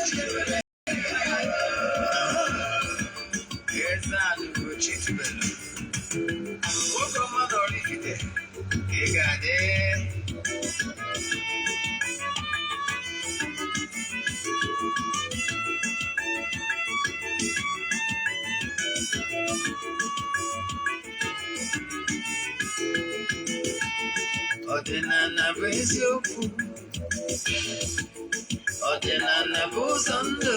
Ugochi. Eze-Ana Ugochi tubelu. Nwoke ọma na Oraifite, ị ga-adị. Ọdịnala bụ eziokwu. Ọdịnala bụ ụzọ ndụ.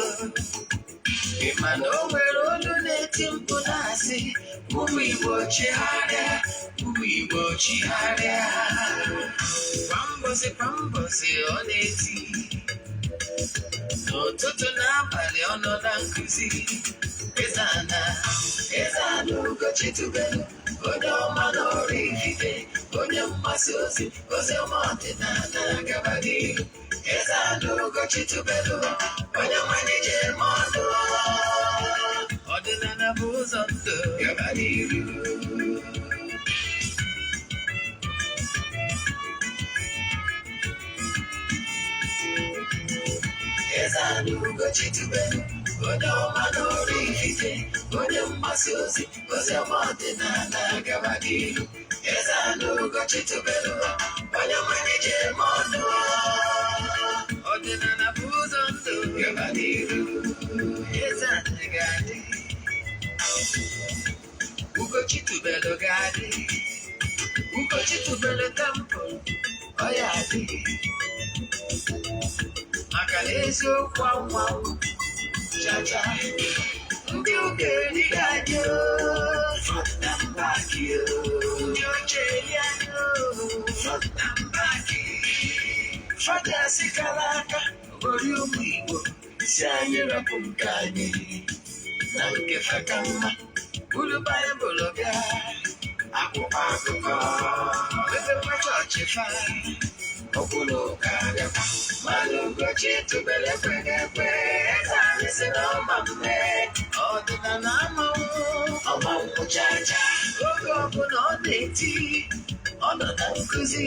Ị ma na o nwere olu na-eti mkpu na-asị, ụmụ Igbo chigharịa, ụmụ Igbo chigharịa. Kwa mbọsị kwa mbọsị ọ na-eti, n'ụtụtụ na abalị ọ nọ na nkụzi. Eze-Ana, Eze-Ana Ugochi tubelu, onye ọma na Oraifite, onye mgbasa ozi, ozi ọma ọdịnala gaba n'ihu. Eze-Ana Ugochi tubelu, onye nwanyị ji eme ọnụ. Ọdịnala bụ ụzọ ndụ, gaba n'ihu. Eze-Ana Ugochi tubelu, onye ọma na Oraifite, onye mgbasa ozi, ozi ọma ọdịnala gaba n'ihu. Eze-Ana Ugochi tubelu, onye nwanyị ji eme ọnụ. Ọdịnala bụ ụzọ ndụ, gaba n'ihu. Eze-Ana ga-adị. Ugochi tubelu ga-adị. Ugochi tubelu temple, ọ ya adị. Maka na eziokwu anwanwụ chacha. Ndị ụka erighị anyị o, front and back o. Ndị oche eri anyị o, front and back. Fada sikara aka ori ụmụ Igbo si anyị rapụ nke anyị na nke fa ka mma. Buru Baịbụl bịa, akwụkwọ akụkọ, mepekwa chọọchị fa, okwu na ụka abịakwa. Mana Ugochi tubelu ekweghị ekwe, eze anyị si na ọma mme. Ọdịnala amanwụ, ọmanwụ chacha. Oge ọbụla ọ na-eti, ọ nọ na nkụzi,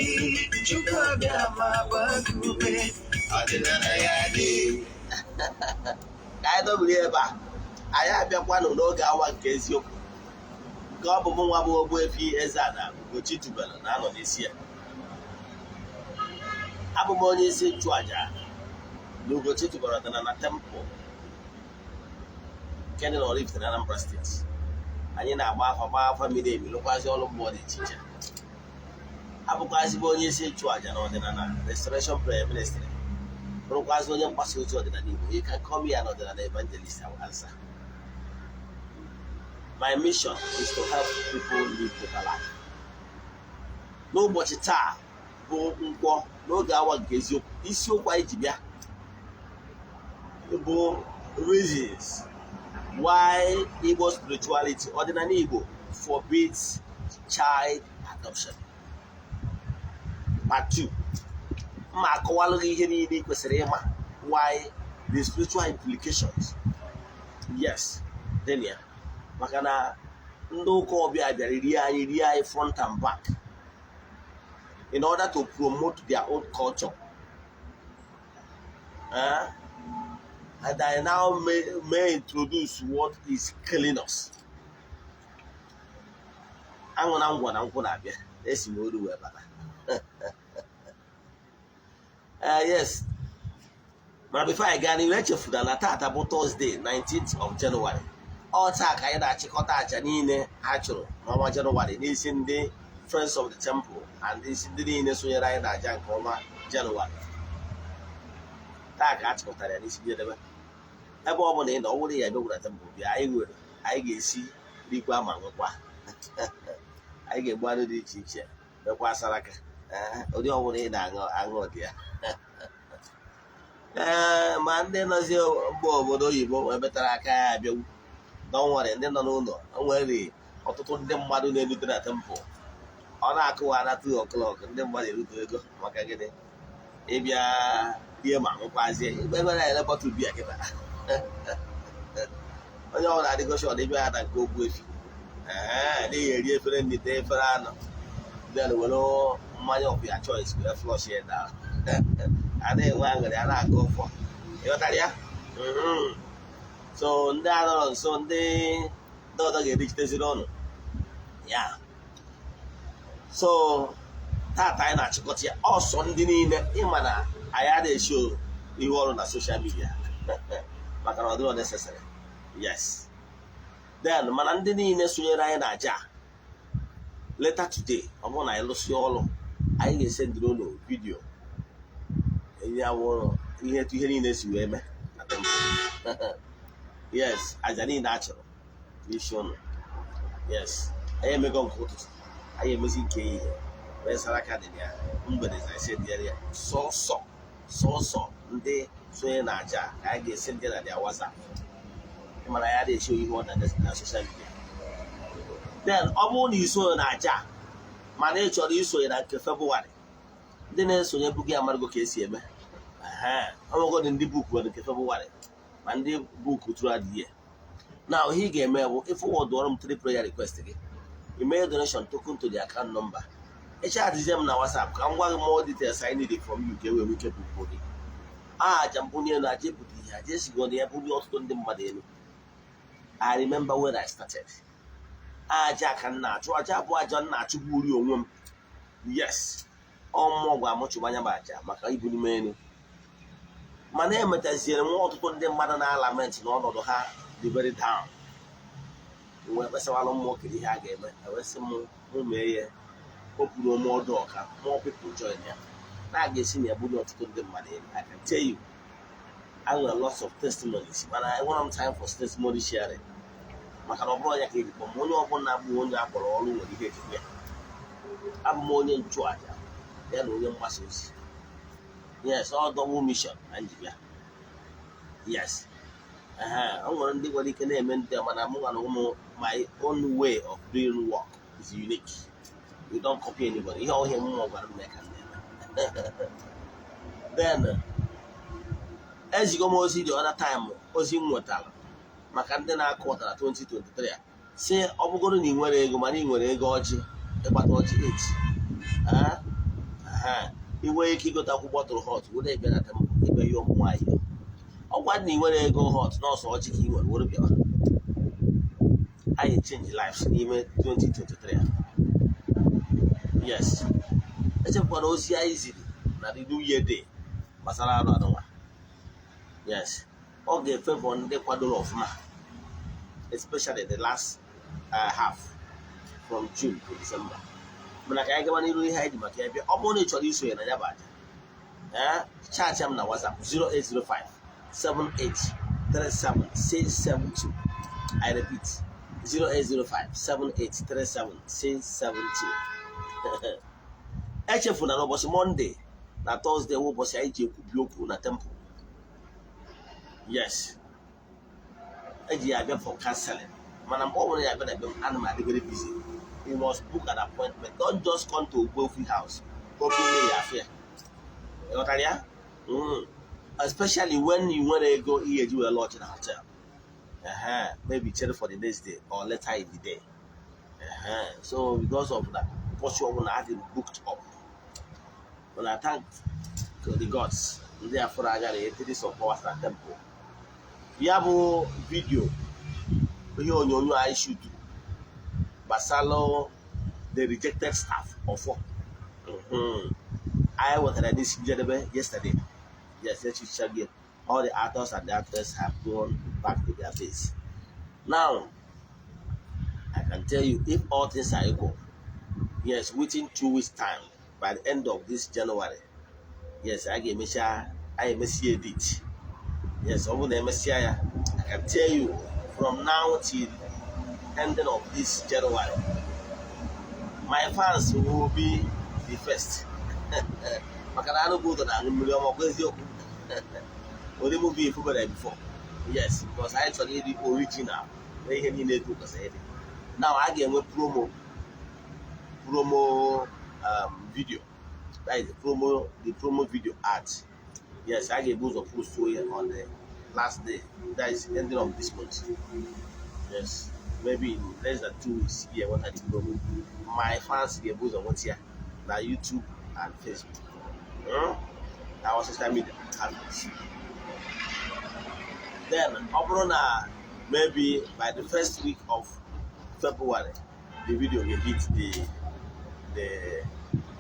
Chukwu abịa ma gbaa gị ume. Ọdịnala ya dị. Ka anyị dobiri ebe a, anyị abịakwanụ n'oge awa nke eziokwu, nke ọ bụ mụ nwa bụ Ogbuefi Eze-Ana Ugochi tubelu na-anọ n'isi ya. Abụ m onye isi nchụaja na Ugochi tubelu ọdịnala temple nke dị n'Oraifite na Anambra Steeti. Anyị na-agba afa, gbaa afa miri emi, lụkwazị ọrụ mmụọ dị iche iche. Abụkwazị m onye isi nchụaja na ọdịnala Restoration Prayer Ministry, bụrụkwazị onye mgbasa ozi ọdịnala Igbo. You can call me an ọdịnala evangelist, I will answer. My mission is to help people live better life. N'ụbọchị taa bụ Nkwọ, n'oge awa nke eziokwu, isiokwu anyị ji bịa bụ reasons why Igbo spirituality, ọdịnala Igbo, forbids child adoption, part 2. Mma akọwalụ gị ihe niile ị kwesịrị ịma, why, the spiritual implications, yes, dị na ya, maka na ndị ụka ọbịa bịara rie anyị, rie anyị front and back in order to promote their own culture. And I now may introduce what is killing us. Aṅụ na ngwọ na nkwụ na-abịa, esi m olu wee bata. Yes, mana before anyị gaa n'ihu, echefuna na tata bụ Thursday, 19th of January. Ọ taa ka anyị na-achịkọta àjà niile a chụrụ n'ọnwa Jenụwarị n'isi ndị Friends of the Temple and isi ndị niile sonyere anyị na-aja nke ọnwa Jenụwarị. Taa ka a chịkọtara ya n'isi njedebe. Ebe ọ bụla ị nọ, ọ bụrụ ya bịagwara temple, bịa. Anyị nwere, anyị ga-esi rikwa ma nwekwa. Anyị ga-egbu anụ dị iche iche, mekwa saraka. Ee, ụdị ọbụla ị na-aṅụ aṅụ dị ya. Ee, ma ndị nọzi mba obodo oyibo wee betara aka ya abịawu. Don't worry, ndị nọ n'ụlọ, o nwere ọtụtụ ndị mmadụ na-erute na temple. Ọ na-akụwa na 2 o'clock, ndị mmadụ erute ego. Maka gịnị? Ịbịa rie ma ṅụkwazie ebe na-ere bottle biya kịta. Onye ọbụla adịgo sure ịbịa ya na nke Ogbuefi, ee, n'ihi eri efere nri, tee efere anụ, then were mmanya of your choice wee flush ya down. A na-enwe aṅụrị, a na-aga ụfọ. Ịghọtara ya? So ndị a nọrọ nso, ndị ọzọ ga-erichiteziri ọnụ ya. So tata anyị na-achịkọta ya ọsọ. Ndị niile ịma na anyị adịghị esho ihu ọrụ na social media maka na ọ dịrọ necessary. Yes, then mana ndị niile sonyere anyị na aja, later today, ọ bụrụ na anyị lụsị ọrụ, anyị ga-esendịrị ụlọ video enye awụrụ ihe etu ihe niile si wee mee na temple. Yes, aja niile a chọrọ n'isi ụlọ. Yes, anyị emego nke ụtụtụ, anyị emezi nke ehihie, wee sara aka dị ya mgbede. Anyị sendịrị ya sọsọ sọsọ ndị sonye na aja ka anyị ga-esi ndị na their WhatsApp. Mana ya na-eche ihe ọ na social media. Then ọ bụrụ na isonye na aja, mana ị chọrọ isonye na nke Febụwarị, ndị na-esonye bugo ya amarago ka esi eme. Ọnwegodi ndị book nwere nke Febụwarị, ma ndị book throughout the year. Na ihe ị ga-eme bụ ịforwardụọrọ m three prayer request gị, email donation token to the account number, ịchatizie m na WhatsApp ka m gwa gị more details I need from you ka e wee nwee ike book gị. Aja mbunye elu, aja ebute ihe, aja esigo na ya bunye ọtụtụ ndị mmadụ elu. I remember when I started, aja ka m na-achụ, aja bụ aja m na-achụgburi onwe m. Yes, ọmmụọ gwa m chụba anya m aja maka ibuli m elu, mana emetaziere nwa ọtụtụ ndị mmadụ na-alament n'ọnọdụ ha dị very down. Wee kpesawalụ mmụọ kedu ihe a ga-eme, ewesị m mụ mee ya o kwuru ome ọdụ ọka more people join ya na a ga-esi na ebuli ọtụtụ ndị mmadụ elu. I can tell you, I nwere lots of testimonies, mana enwere m time for testimony sharing maka na ọ bụrụ ya ka eji kpọọ m. Onye ọbụla bụ onye akpọrọ ọrụ nwere ihe ejikwa ya. Abụ m onye nchụaja ya na onye mgbasa ozi. Yes, ọ double mission na njibịa. Yes, o nwere ndị nwere ike na-eme ndị a, mana mụ na ụmụ my own way of doing work is unique. You don't copy anybody. Ihe ọhịa mmụọ gwara m ka m na-eme. Then ezigo m ozi the other time, ozi m nwetara maka ndị na-akụ ụtara 2023 a, si ọ bụgoro na ị nwere ego, mana ị nwere ego ọjị, ịgbata ọjị 8, ị nwere ike igote akwụkwọ bottle hot were bịa na temple ebe ya ụmụ nwaanyị. Ọ gwa na ị nwere ego hot, nọọsụ ọjị ka ị nwere, were bịawa. Anyị change lives n'ime 2023 a. Yes, echefukwara ozi anyị ziri na the New Year Day gbasara arụ anụnwa. Yes, ọ ga-efavor ndị kwadoro ọfụma, especially the last half from June to December. Mana ka anyị gaba n'iru ihe anyị ji maka ya bịa. Ọ bụrụ na ị chọrọ isonye na ya bụ aja, ee, chat m na WhatsApp 0805 78 37 672. I repeat, 0805 7837 672. Echefuna na ụbọchị Monday na Thursday wụ ụbọchị anyị ji ekwubi okwu na temple. Yes, eji ya abịa for counseling, mana mgbe ọ bụla ya abịa na ebe m, ana m adị very busy. You must book an appointment. Don't just come to Ogbuefi house hoping na ya afịa. Ịghọtara ya? Especially when you nwere ego ihe eji wee lodge na hotel. Maybe chere for the next day or later in the day. So because of that, ụbọchị ọbụla adị booked up. But I thank the gods, ndị afọrọ anya na entities of powers na temple. Ya bụ video, ihe onyonyo anyị shooturu gbasalụ the rejected staff ọfọ, anyị wetara n'isi njedebe yesterday. Yes, echicha gị, all the actors and the actresses have gone back to their base. Now I can tell you, if all things are equal, yes, within 2 weeks time, by the end of this January, yes, a ga-emecha, anyị emesi edit. Yes, ọ bụrụ na emesịa ya, I can tell you, from now till ending of this January, my fans will be the first, maka na anụ bụ ụzọ na-aṅụ mmiri ọma. Ọkwa eziokwu, ụdị movie ifubere before. Yes, because anyị chọrọ ịdị original na ihe niile etu kwesịrị ịdị. Now a ga-enwe promo video, that is the promo video art. Yes, a ga-ebu ụzọ post ya on the last day, that is ending of this month. Yes, maybe in less than 2 weeks ga-enweta the promo. My fans ga-ebu ụzọ nweta ya na YouTube and Facebook, Our social media handles. Then ọ bụrụ na maybe by the first week of February, the video will hit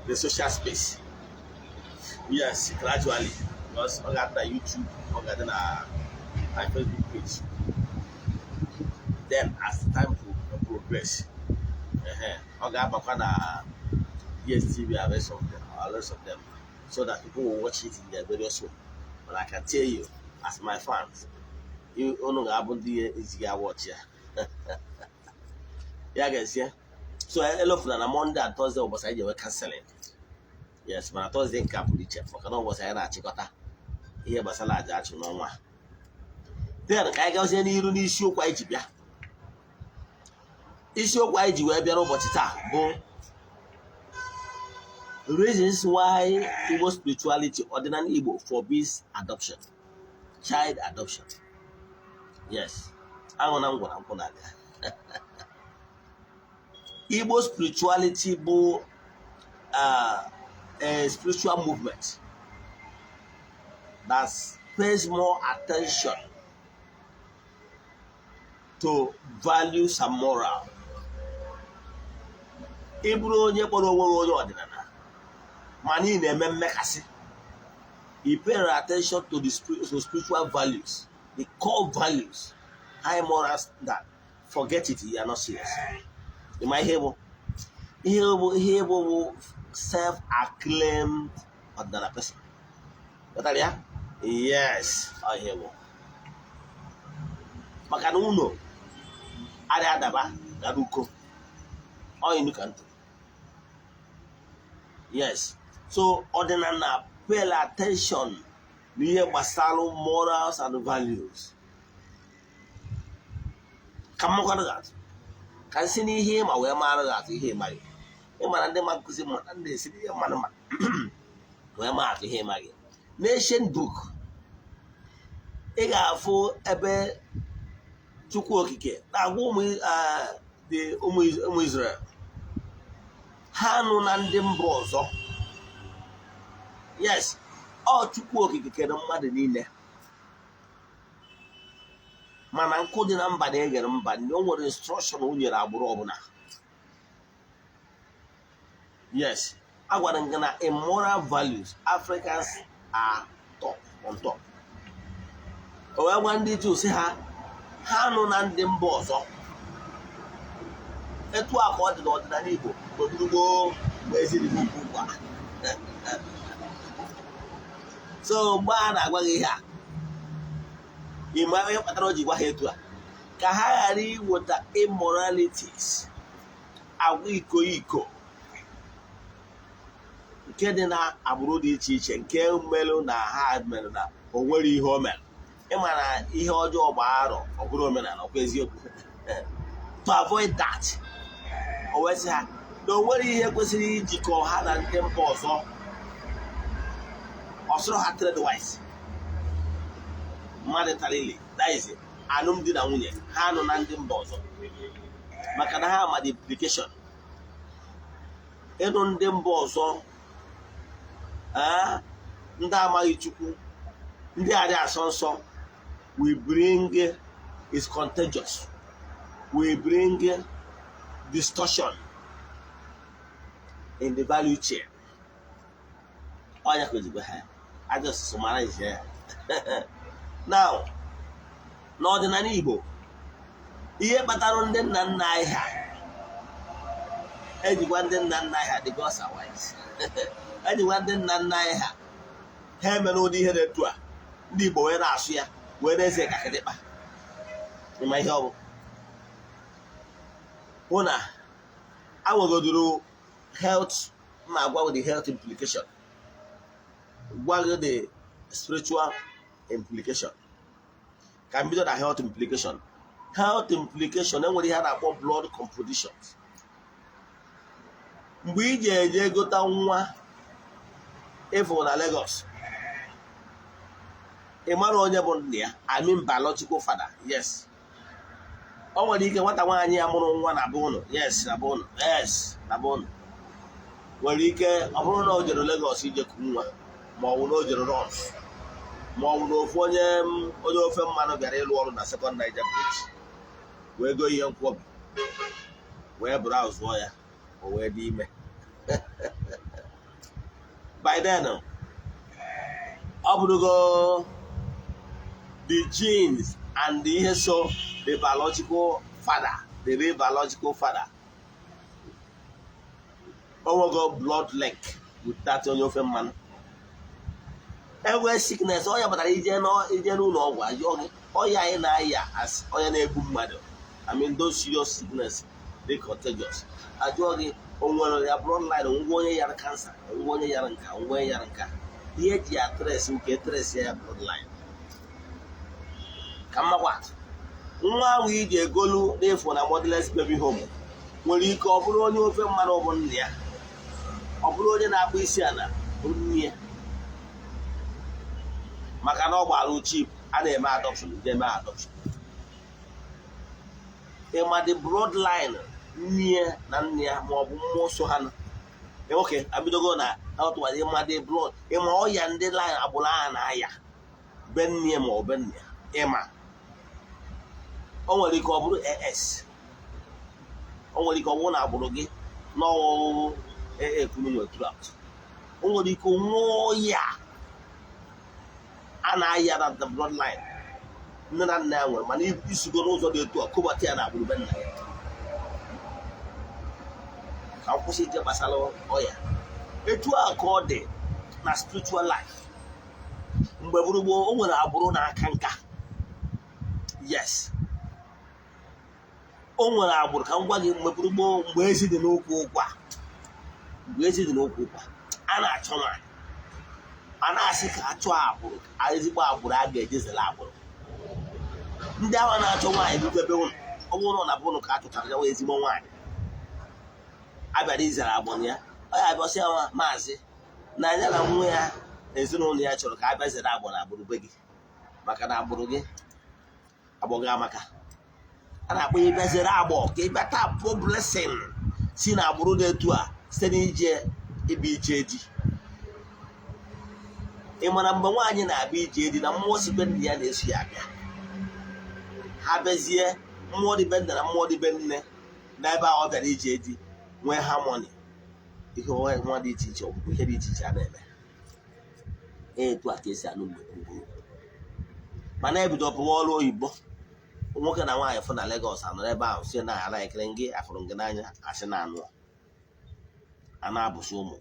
the social space. Yes, gradually, because ọ ga-adị na YouTube, ọ ga-adị na my Facebook page. Then as time progress, ọ ga-abakwa na DSTV and rest of them, and rest of them, so that people will watch it in their various way. But I can tell you, as my fans, you unu ga-abụ ndị ezighị watch ya. Ya ga-esie. So elofuna na Monday and Thursday ụbọchị anyị ji enwe counseling. Yes, mana Thursday nke a pụrụ iche maka na ụbọchị anyị na-achịkọta ihe gbasara aja achụ n'ọnwa. Then ka anyị gazie n'iru n'isiokwu anyị ji bịa. Isiokwu anyị ji wee bịa n'ụbọchị taa bụ reasons why Igbo spirituality, ọdịnala Igbo, forbids adoption, child adoption. Yes, aṅụ na ngwara nkwụ na-abịa. Igbo spirituality bụ a spiritual movement that pays more attention to values and moral. Ị bụrụ onye kpọrọ onwe gị onye ọdịnala mana ị na-eme mmekasị, you pay attention to spiritual values, the core values, high moral standard, forget it, you are not serious. Ị ma ihe bụ ihe bụ self-acclaimed ọdịnala person. Ghọtara ya? Yes, ọ ihe bụ maka na ụlọ adịghị adaba gara uko ọ inu ka ntụ. Yes, so ọdịnala pay attention n'ihe gbasara morals and values. Ka mmakwara gị atụ, ka nsị n'ihe ịma wee mara gị atụ ihe ịmaghị. Ịmara ndị ma nkụzi mara ndị esi n'ihe mmadụ ma wee maa atụ ihe ịmaghị. N'ancient book, ị ga-afụ ebe Chukwu Okike na-agwa ụmụ Israel ha nụ na ndị mba ọzọ. Yes, ọ Chukwu Okike kere mmadụ niile, mana nkụ dị na mba na-eghere mba. O nwere instruction o nyere agbụrụ ọbụla. Yes, agwara m gị na in moral values, Africans are top on top. O wee gwa ndị Juu sị ha ha nụ na ndị mba ọzọ. Etu a ka ọ dị n'ọdịnala Igbo mgbe gboo, mgbe eziri ugwu ugbu a. So mgbe a na-agwa gị ihe a, ịma ihe kpatara o ji gwa ha etu a? Ka ha ghara iweta immoralities, agwa iko iko nke dị na agbụrụ dị iche iche, nke merụ na ha merụ na o nwere ihe o mere. Ịma na ihe ọjọọ gba arọ, ọ bụrụ omenala, ọkwa eziokwu? To avoid that, o wee sị ha na o nwere ihe kwesịrị ijikọ ha na ndị mba ọzọ. Ọ sịrọ ha trade wise, maritalily, that is alụmdi na nwunye, ha nọ na ndị mba ọzọ, maka na ha ma the implication ịnụ ndị mba ọzọ, ndị amaghị Chukwu, ndị adị asọ nsọ, we bring is contagious, we bring distortion in the value chain. Ọnya ka ozugbo ha I just summarize ya now. N'ọdịnala Igbo, ihe kpatara ndị nna nna anyị ha ejikwa ndị nna nna anyị ha, the gods are wise, ejikwa ndị nna nna anyị ha, ha emere ụdị ihe dị etu a, ndị Igbo wee na-asụ ya wee na-eze kakịrịkpa. Ịma ihe ọ bụ? Hụ na anwegodoro health ma agwa the health implication, gwa gị the spiritual implication. Ka m bido na health implication. Health implication, enwere ihe a na-akpọ blood composition. Mgbe ị ji eje gota nwa ịfụ na Lagos, ị mara onye bụ nna ya? I mean biological father. Yes, o nwere ike nwata nwaanyị ya mụrụ nwa na be ụnụ. Yes, na be ụnụ. Yes, na be ụnụ. Nwere ike ọ bụrụ na o jere Lagos ijeku nwa, ma ọ bụ na o jere runs. Ma ọ bụ na ofu onye onye ofe mmanụ bịara ịlụ ọrụ na Second Niger Bridge, wee go ihe nkwọbi, wee browse ya, o wee dị ime. By then ọ bụrụgo the genes and the ihe, so the biological father, the real biological father, o nwego blood link with that onye ofe mmanụ. Enwee sickness, ọya batara, ije n'ụlọ ọgwụ, ajụọ gị ọya anyị na-aya as ọya na-egbu mmadụ, I mean those serious sickness dị contagious, ajụọ gị o nwere ya bloodline, ngwa onye yara cancer, ngwa onye yara nka, ngwa onye yara nka. Ihe eji ya trace nke trace ya bloodline. Ka mmakwa atụ, nwa ahụ iji egolu n'efu na motherless baby home nwere ike ọ bụrụ onye ofe mmanụ bụ nna ya, ọ bụrụ onye na-akpụ isi ala bụ nne ya, maka na ọ gbara cheap, a na-eme adoption, ndị eme adoption. Ịma the bloodline nne ya na nne ya, ma ọ bụ mmụọ so ha nọ. Nwoke abidogo na ọtụwadị. Ịma the blood, ịma ọya ndị line agbụrụ ahụ na-aya be nne ya ma ọ be nne ya. Ịma o nwere ike ọ bụrụ AS, o nwere ike ọ bụrụ na agbụrụ gị n'ọwụwụ AA kwuru nwere throughout. O nwere ike nwụọ ọya a na-aya na the bloodline nne na nna ya nwere, mana isigo n'ụzọ dị etu a kụbata ya na agbụrụ be nna ya. Ka m kwụsị ije gbasara ọya. Etu a ka ọ dị na spiritual life. Mgbe gburugburu, o nwere agbụrụ na-aka nka. Yes, o nwere agbụrụ. Ka m gwa gị, mgbe gburugburu, mgbe ezi dị n'ụkwụ ụkwa, mgbe ezi dị n'ụkwụ ụkwa, a na-achọ nwaanyị, a na-asị ka a chọọ agbụrụ, ezigbo agbụrụ a ga-ejezere agbụrụ. Ndị ahụ na-achọ nwaanyị rute ebe ụnụ, ọ bụrụ na bụ ụnụ ka a chọtara ya, ezigbo nwaanyị a bịara izere agbụrụ ya, ọ ya abịa sị ya, "Maazị, na anya na nwa ya na ezinụlọ ya chọrọ ka a bịa zere agbụrụ agbụrụ be gị, maka na agbụrụ gị agbọghọ amaka." A na-akpọ ya ịbịa zere agbọ, ka ịbịa tapụ blessing si na agbụrụ dị etu a site n'ije ịbịa ije di. Ị mara mgbe nwaanyị na-abịa ije di, na mmụọ si be nne ya na-eso ya abịa. Ha bịazie, mmụọ dị be nna na mmụọ dị be nne n'ebe ahụ ọ bịara ije di nwee harmony, ihe nwa dị iche iche, ọgwụgwụ ihe dị iche iche a na-eme. Etu a ka esi anụ mgbe gboo. Mana ebido pụwa ọrụ oyibo, nwoke na nwaanyị fụ na Lagos, anọrọ ebe ahụ si na ala ekele gị, afụrụ gị n'anya, asị na anụ a na-abụsị ụmụ.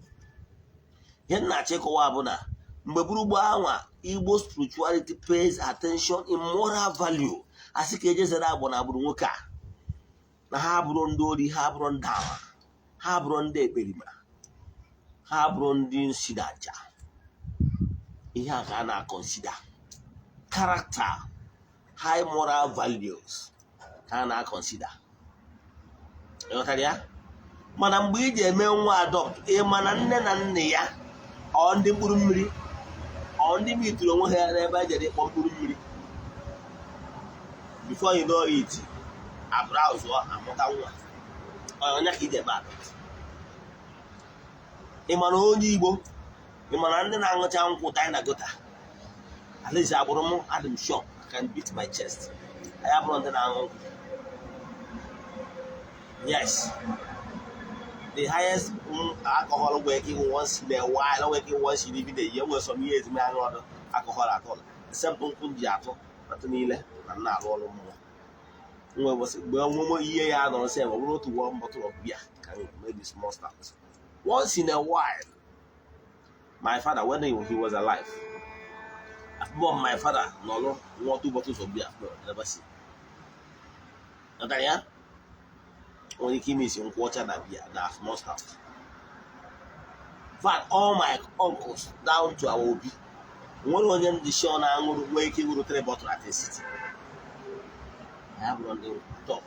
Ihe nna achịkọwa bụ na mgbe gburugburu anwa, Igbo spirituality pays attention in moral value. Asị ka ejezere agbụ na agbụrụ nwoke a, na ha bụrụ ndị ori, ha bụrụ ndị ama, ha bụrụ ndị ekperima, ha bụrụ ndị nsi na aja. Ihe a ka a na-consider character, high moral values ka a na-consider. Ịghọtara ya? Mana mgbe ị ji eme nwa adopt, ị ma na nne na nna ya ọ ndị mkpụrụ mmiri, ọ ndị mitụrụ onwe ha n'ebe e jere ịkpọ mkpụrụ mmiri. Before you know it, abrowse, amụta nwa onye ka iji eme adopt. Ị ma na onye Igbo, ị ma na ndị na-aṅụcha nkwụ danye na gutter. At least agbụrụ m, adị m sure I can beat my chest, anyị abụrụ ndị na-aṅụ nkwụ. Yes, the highest alcohol nwere ike ịnwụ once in a while, nwere ike ịnwụ once in even a year. Nwere some years me aṅụ ọdụ alcohol at all, except nkwụ m ji atụ atụ niile na m na-arụ ọrụ mmụọ. Nwe ụbọchị mgbe ọmụmụ ihe ya nọrọ sị, ọ bụrụ otu one bottle of beer, can maybe small stout once in a while. My father, when he was alive, but my father nọrọ nwa two bottles of beer, no, never see. Ghọtara ya? Nwere ike ime isi nkwụ ọcha na beer na small stout. In fact, all my uncles down to our obi, nwere onye ndị shi ọ na-aṅụrụ nwee ike ịṅụrụ three bottle at a sitting. Ya bụrụ ndị tọ,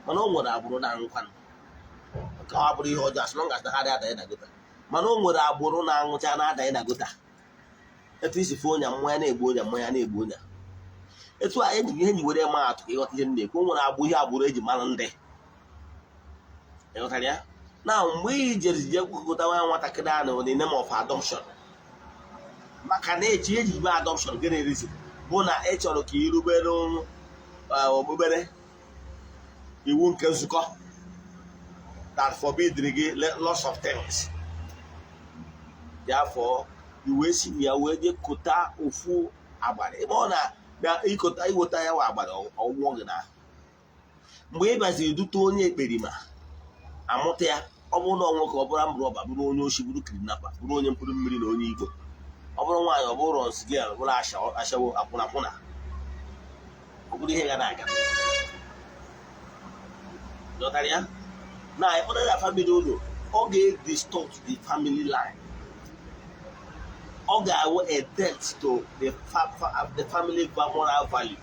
mana o nwere agbụrụ na-aṅụkwanụ nke ọ bụrụ ihe ọjọọ, as long as na ha adịghị adanye na gutter. Mana o nwere agbụrụ na-aṅụcha na-adanye na gutter. Etu isi fụ onye mmanya na-egbu onye, mmanya na-egbu onye, etu a eji ihe ji were maa atụ ka ịghọta ihe m na-ekwu. O nwere agbụ ihe agbụrụ eji mara ndị. Ịghọtara ya? Na mgbe ị jere je kwukọta nwa nwatakịrị ahụ in the name of adoption, Maka na echi eji mee adoption, gịnị reason bụ na ị chọrọ ka irubere okpukpere iwu nke nzukọ that forbid gị lots of things. Therefore, iwe si na ya wee jee kota ofu agbara ebe ọ na ịkota iweta ya wa agbara ọgwụgwọ gị na mgbe ị bịaziri dute onye ekperima amụta ya. Ọ bụrụ na ọ nwoke, ọ bụrụ amrọba, bụrụ onye oshi, bụrụ kidnapper, bụrụ onye mkpụrụ mmiri na onye igbo. Ọ bụrụ nwaanyị, ọ bụrụ nsigi, bụrụ ashawo, akwụna akwụna, ọ bụrụ ihe ga na-aga. Ghọtara ya na ịkpọrọ ya family ụlọ, ọ ga-distort the family line. Ọ ga-awụ a death to the family moral value.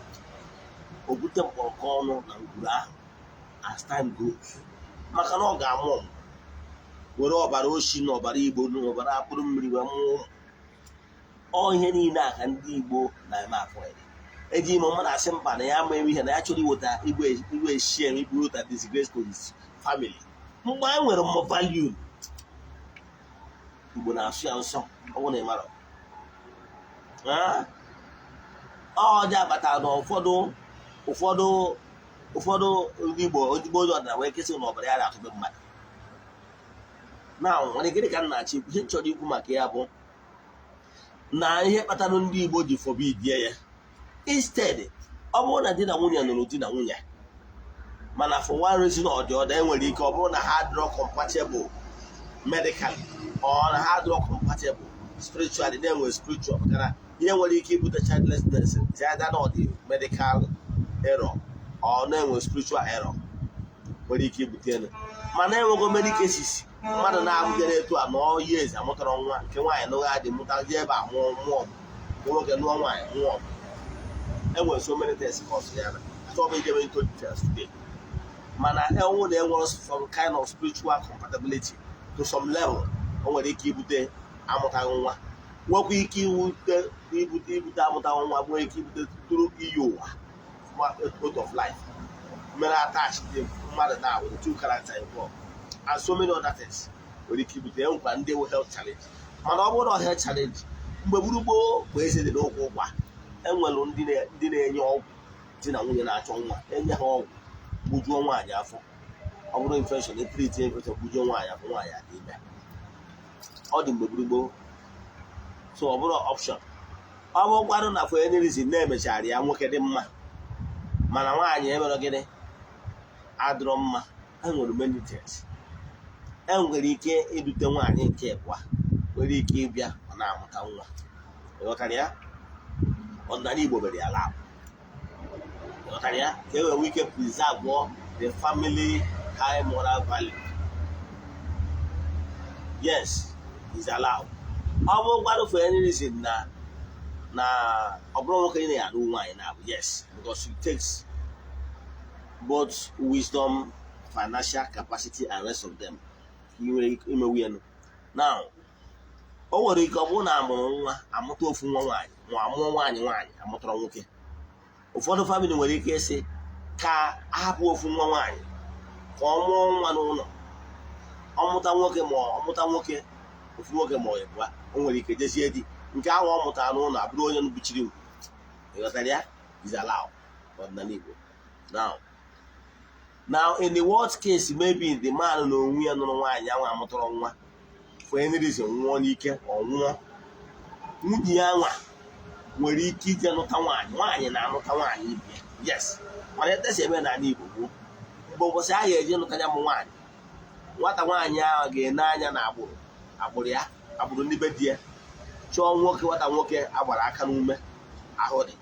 O bute mkpọrọkọ ọnụ na ngwuru ahụ as time goes, maka na ọ ga-amụ ọmụ were ọbara oshi na ọbara Igbo na ọbara akpụrụ mmiri wee mụọ ụmụ. Ọ ihe niile a ka ndị Igbo na-eme avoid. Eji ime mmadụ asị mba, na ya ama eme ihe na ya chọrọ iweta igwe igwe shame, iweta disgrace to his family. Mgbe anyị nwere mmụ value Igbo na-asụ ya nsọ, ọ bụrụ na ị mara ọ dị akpatara na ụfọdụ ndị Igbo ozugbo onye ọdịnala wee kesị na ọbara ya na-atụbe mmadụ na nwere. Gịnị ka m na-achọ ikwu? Ihe m chọrọ ikwu maka ya bụ na ihe kpatara ndị Igbo ji forbid ya, instead ọ bụrụ na di na nwunye nụrụ di na nwunye, mana for one reason or the other, enwere ike ọ bụrụ na ha adịrọ compatible medically or na ha adịrọ compatible spiritually, na-enwe spiritual, maka na ihe nwere ike ibute childlessness is either not the medical error or na-enwe spiritual error nwere ike ibute elu. Mana enwego many cases mmadụ na-abụjere etu a nọọ years amụtara nwa. Nke nwaanyị nụgha dị, mụta ji ebe a mụọ mụọ, nke nwoke nụọ nwaanyị mụọ. Enwere so many things cause ya na achọghị m ijebe into details today, mana enwụ na enwere some kind of spiritual compatibility to some level, o nwere ike ibute amụtaghị nwa, nwekwa ike ibute amụtaghị nwa, nwere ike ibute tụrụ iyi ụwa, oath of life mere attach the mmadụ na with two character involved and so many other things nwere ike ibute. Enwekwa ndị nwe health challenge, mana ọ bụrụ na health challenge, mgbe gburugburu mgbe eze dị n'ụkwụ ụkwa, enwere ndị na-enye ọgwụ. Di na nwunye na-achọ nwa, enye ha ọgwụ gbujuo nwaanyị afọ. Ọ bụrụ infection, e treat infection, gbujuo nwaanyị afọ, nwaanyị adị ime. Ọ dị mgbe gburugburu. So ọ bụrụ option, ọ bụrụkwarụ na for any reason na-emechara ya, nwoke dị mma mana nwaanyị emere gịnị adịrọ mma, enwere many things. Enwere ike idute nwaanyị nke abụọ, nwere ike ịbịa, ọ na-amụta nwa. Ịghọtara ya? Ọdịnala Igbo mere ya lab. Ịghọtara ya? Ka e wee ike preserve the family high moral value. Yes, is allowed. Ọ bụrụkwanụ for any reason na ọ bụrụ nwoke na-alụ nwaanyị na-abụ, yes, because it takes both wisdom, financial capacity and rest of them ka ị nwere ike imewu ya. Now, o nwere ike ọ bụrụ na amụrụ nwa, amụta ofu nwa nwaanyị, ma amụọ nwaanyị, nwaanyị amụtara nwoke. Ụfọdụ family nwere ike ịsị ka ahapụ ofu nwa nwaanyị ka ọ mụọ nwa n'ụlọ, ọ mụta nwoke, ma ọ mụta nwoke, ofu nwoke ma ọ ịbụa, o nwere ike jezie di nke ahụ ọ mụtara n'ụlọ, abụrụ onye nbuchiri ngwu. Ịghọtara ya? Is allowed ọdịnala Igbo. Now, in the worst case, maybe the man na onwe ya nụrụ nwaanyị ahụ amụtara nwa, for any reason nwụọ n'ike, ọ nwụọ, nwunye ya nwa nwere ike ije nụta nwaanyị. Nwaanyị na-anụta nwaanyị ibe ya, yes, mana etesi eme n'ala Igbo gboo, mgbe ụbọchị ahụ eje nụta ya bụ nwaanyị, nwata nwaanyị ahụ ga-ene anya na agbụrụ ya, agbụrụ ndị be di ya, chọọ nwoke, nwata nwoke agbara aka n'ume ahụ dị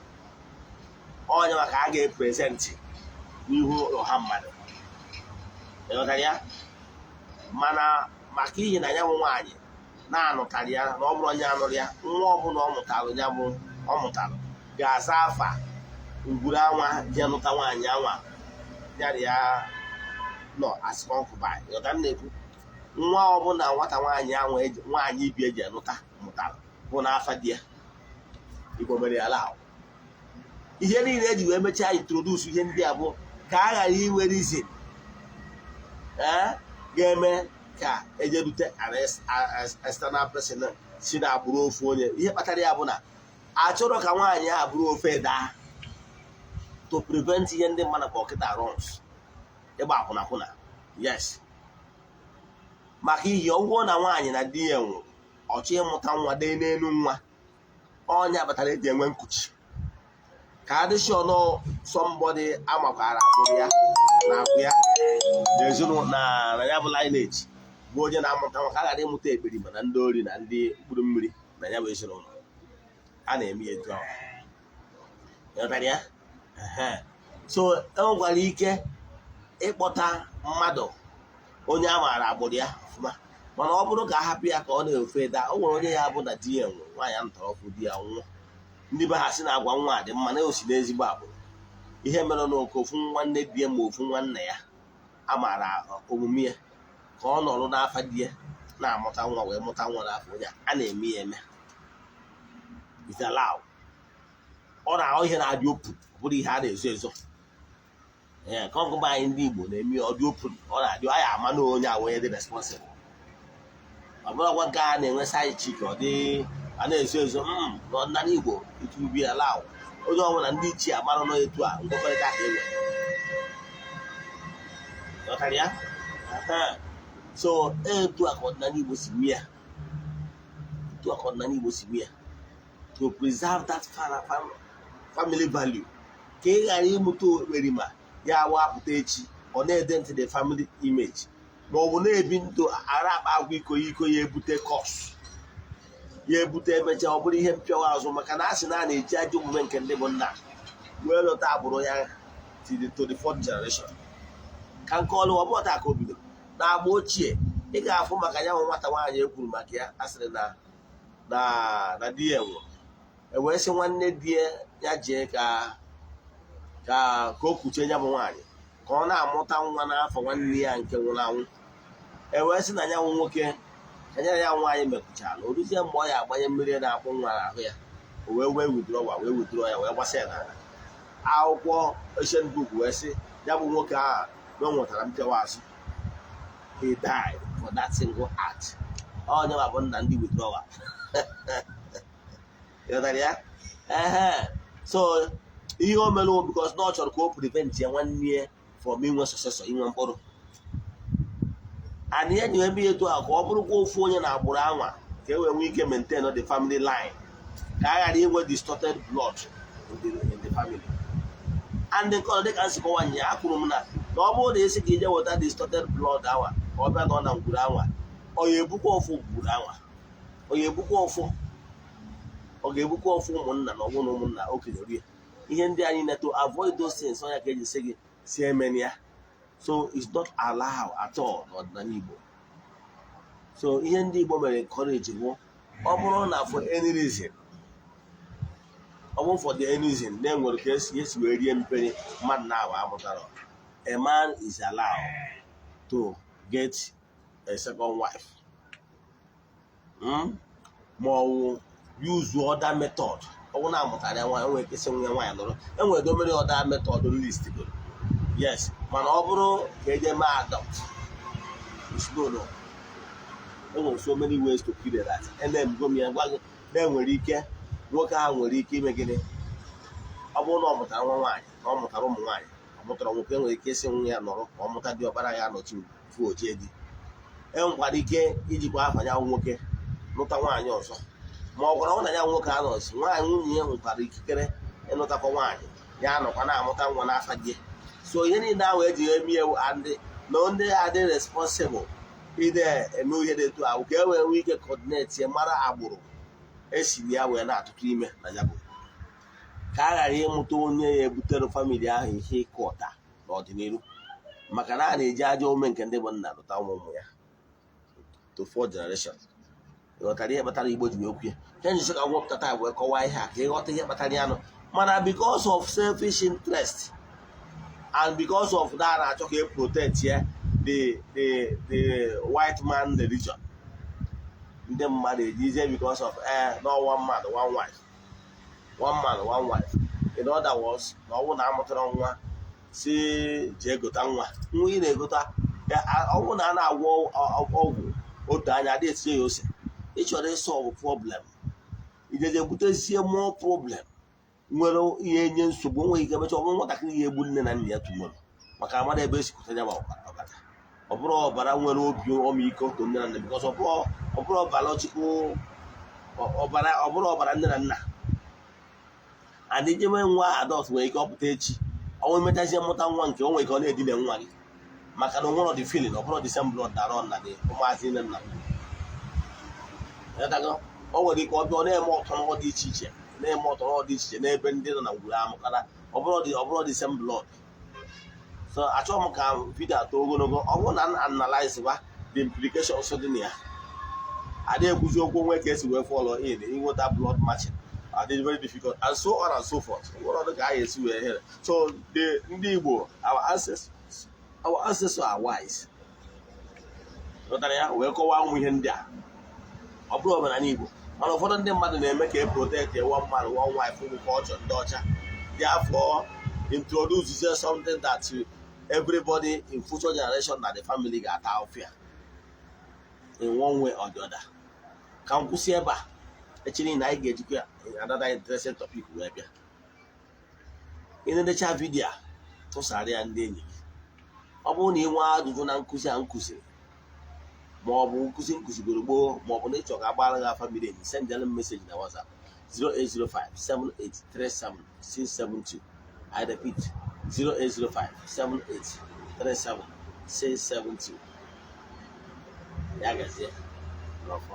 onye maka a ga-e present n'ihu ọha mmadụ. Ịghọtara ya? Mana maka ihi na ya bụ nwaanyị na-anụtarị ya, na ọ bụrụ onye anụrụ ya, nwa ọbụla ọ mụtalụ, ya bụ ọ mụtalụ ga-aza afa ngwuru anwa je nụta nwaanyị anwa ya na ya nọ as concubine. Ịghọtara m na-ekwu? Nwa ọbụla nwata nwaanyị anwa nwaanyị ibi eji anụta mụtara bụ n'afa di ya. Igbo mere ya ala. Ihe niile eji wee mechaa introduce ihe ndị a bụ ka a ghara inwe reason ee ga-eme ka ejerute an external person. Si na agbụrụ ofu onye. Ihe kpatara ya bụ na achọrọ ka nwaanyị a bụrụ ofe daa, to prevent ihe ndị mmadụ kpọ kịta runs, ịgba akwụnakwụna. Yes, maka ihi ọgwụgwọ na nwaanyị na di ya nwụrụ, ọchọ ịmụta nwa dee n'elu nwa ọnya kpatara eji enwe nkuchi, ka adịsị ọnụ somebody amakwara agbụrụ ya na akwụ ya na ezinụlọ na ya bụ lineage, bụ onye na-amụta nwa, ka a ghara ịmụta ekperima na ndị ori na ndị mkpụrụ mmiri na ya bụ ezinụlọ. A na-eme ya etu ahụ. Ịghọtara ya? Ehe. So enwekwara ike ịkpọta mmadụ onye a maara agbụrụ ya ọfụma, mana ọ bụrụ ka a hapụ ya ka ọ na-efe daa, o nwere onye ya bụ na di ya nwụrụ, nwaanyị a ntọrọ ọfụ, di ya nwụọ, ndị be ha si na agwa nwa dị mma, na osi n'ezigbo agbụrụ. Ihe mere na oke ofu nwanne di ya ma ofu nwanne ya a maara omume ya, ka ọ nọrọ n'afa di ya na-amụta nwa, wee mụta nwa n'afọ onye a na-eme ya eme. Is allowed. Ọ na-ahụ ihe na-adị open, ọ bụrụ ihe a na-ezo ezo. Ee, ka ọgụgụ anyị ndị Igbo na-eme ya, ọ dị open, ọ na-adị anyị ama na onye a onye dị responsible. Ọ bụrụkwa nke a na-enwe side chick, ọ dị a na-ezo ezo. N'ọdịnala Igbo, it will be allowed. Onye ọbụla ndị ichie amara nọ etu a nkwekọrịta ka e nwere. Ghọtara ya? Aha. So etu a ka ọdịnala Igbo si mee ya, etu a ka ọdịnala Igbo si mee ya, to preserve that family value, ka ị ghara ịmụta okperima ya wapụta echi, ọ na-ede ntị the family image, ma ọ bụ na-ebi ndụ ara akpa agwa iko ya iko ya, ebute curse ya, ebute emechaa ọ bụrụ ihe mpịawa azụ, maka na a sị na a na-eji ajọ omume nke ndị bụ nna wee lọta agbụrụ ya to the fourth generation. Ka nke ọlụ ọ bụrụ taa ka o bidoro. Na agba ochie, ị ga-afụ maka ya nwe nwata nwaanyị e kwuru maka ya, a sịrị na di ya nwụrụ, e wee sị nwanne di ya ya jee ka o kuchie ya bụ nwaanyị ka ọ na-amụta nwa n'afọ nwanne ya nke nwụrụ anwụ. E wee sị na ya nwe nwoke ka ya na ya nwaanyị mekụchara, o ruzie mgbe ọ ya agbanye mmiri na-akpụ nwa n'ahụ ya, o wee withdraw, wee withdraw ya, wee gbasa ya n'ala. Akwụkwọ ancient book wee sị ya bụ nwoke ahụ na o nwetara mpịawa azụ. He died for that single act. Onye ma bụ nna ndị withdrawal. Ịghọtara ya? Ehe. So ihe o mere, because na ọ chọrọ ka o prevent ya nwanne ya from inwe successor, inwe mkpụrụ. And ihe ji ebe etu a ka ọ bụrụkwa ofu onye na agbụrụ anwa, ka e wee nwee ike maintain the family line, ka a ghara inwe distorted blood in the family. And nke ọzọ, dịka nsikọwa nya akwuru m na ọ bụrụ na esi ka ije weta distorted blood anwa ka ọ bịa nọ na ngwuru anwa, ọ ya ebukwa ofu ngwuru anwa, ọ ya ebukwa ofu, ọ ga-ebukwa ofu ụmụnna na ọbụna ụmụnna okenye rie ihe ndị anyị na to avoid those things. Ọnya ka eji sị gị si emeni ya. So it's not allowed at all n'ọdịnala Igbo. So ihe ndị Igbo mere encourage bụ, ọ bụrụ na for any reason, ọ bụrụ for the any reason na enwere ka esi wee rie mperi mmadụ na-awa amụtara, a man is allowed to get a second wife, Ma ọ wụ use other method. Ọ bụrụ na amụtara ya nwaanyị, o nwere ike sị nwa nwaanyị nọrọ. Enwere domere other method list goro. Yes, mana ọ bụrụ ka eje mee adopt, it's no no. Enwere so many ways to kill that. Ene m ya gwa gị na enwere ike nwoke ahụ nwere ike ime gịnị? Ọ bụrụ na ọ mụtara nwa nwaanyị, na ọ mụtara ụmụ nwaanyị, ọ mụtara nwoke, enwere ike ịsị nwa ya nọrọ ka ọ mụta dị ọkpara ya nọchi fu ochie di. Enwekwara ike ijikwa afa ya nwoke lụta nwaanyị ọzọ, ma ọ gwara ọ na ya nwoke anọzi, nwaanyị nwunye ya nwekwara ikikere ịnụtakwa nwaanyị, ya nọkwa na-amụta nwa n'afa di ya. So ihe niile ahụ eji eme ewu andị na ndị adị responsible ide eme ihe dị etu ahụ, ka e wee nwee ike coordinate ya, mara agbụrụ esi na ya wee na-atụtụ ime na ya bụ ka a ghara ịmụta onye ya ebutere family ahụ ihe ịkụ ọta n'ọdịnihu, maka na a na-eji ajọ ome nke ndị bụ nna lụta ụmụ ụmụ ya to four generation. Ịghọtara ihe kpatara Igbo ji wee kwu ya? Ihe njisi ka gwọpụta taa wee kọwaa ihe a ka ịghọta ihe kpatara ya nụ. Mana because of selfish interest and because of that, na-achọ ka e protect ya the white man religion, ndị mmadụ ejizie because of no one man one wife, one man one wife. In other words, na ọ bụrụ na amụtara nwa, si jee gota nwa, nwa ị na-egota, ọ bụrụ na a na-agwọ ọgwụ otu anya adị etinye ya ose. Ị chọrọ ịsolve problem, ijeje butezie more problem nwere ihe nye nsogbu. Nwere ike mecha ọ bụrụ nwatakịrị ya egbu nne na nna ya tomorrow, maka amara ebe esikwute ya ma ọbara. Ọ bụrụ ọbara nwere obi ọmịiko to nne na nna, because ọ bụrụ biological ọbara, ọ bụrụ ọbara nne na nna. And ijeme nwa adult nwere ike ọpụta echi, ọnwa emechazie mụta nwa nke o nwere ike ọ na-edina nwa gị, maka na onwere the feeling. Ọ bụrụ the same blood that run na the ụmụazị nne nna. Ịghọtago? O nwere ike ọ bịa, ọ na-eme ọtọnọ dị iche iche, na-eme ọtọnọ dị iche iche n'ebe ndị nọ na ngwuru ahụ, makana ọ bụrụ the same blood. So achọghị m ka video atọ ogologo. Ọ bụrụ na m analyze ba the implications dị na ya, adị ekwuzi okwu onwe ka esi wee follow in inweta blood matching adị very difficult and so on and so forth. Nwere ọdụ ka a ga-esi wee here. So the ndị Igbo, our ancestors are wise. Ghọtara ya wee kọwaa ụmụ ihe ndị a. Ọ bụrụ omenala Igbo, mana ụfọdụ ndị mmadụ na-eme ka e protect one man, one wife, bụ culture ndị ọcha. Therefore introduce something that everybody in future generation na the family ga-ata afịa in one way or the other. Ka m kwụsị ebe a. Echi niile anyị ga-ejikwa another interesting topic wee bịa. Ị na-edecha video a, tụsara ya ndị enyi gị. Ọ bụrụ na ị nwee ajụjụ na nkụzi a nkụziri, ma ọ bụ nkụzi nkụzigoro gboo, ma ọ bụ na ịchọ ka agbara gị afa miri emi, send m message na WhatsApp 0805 7837 672. I repeat, 0805 7837 672. Ya gazie n'ọfọ.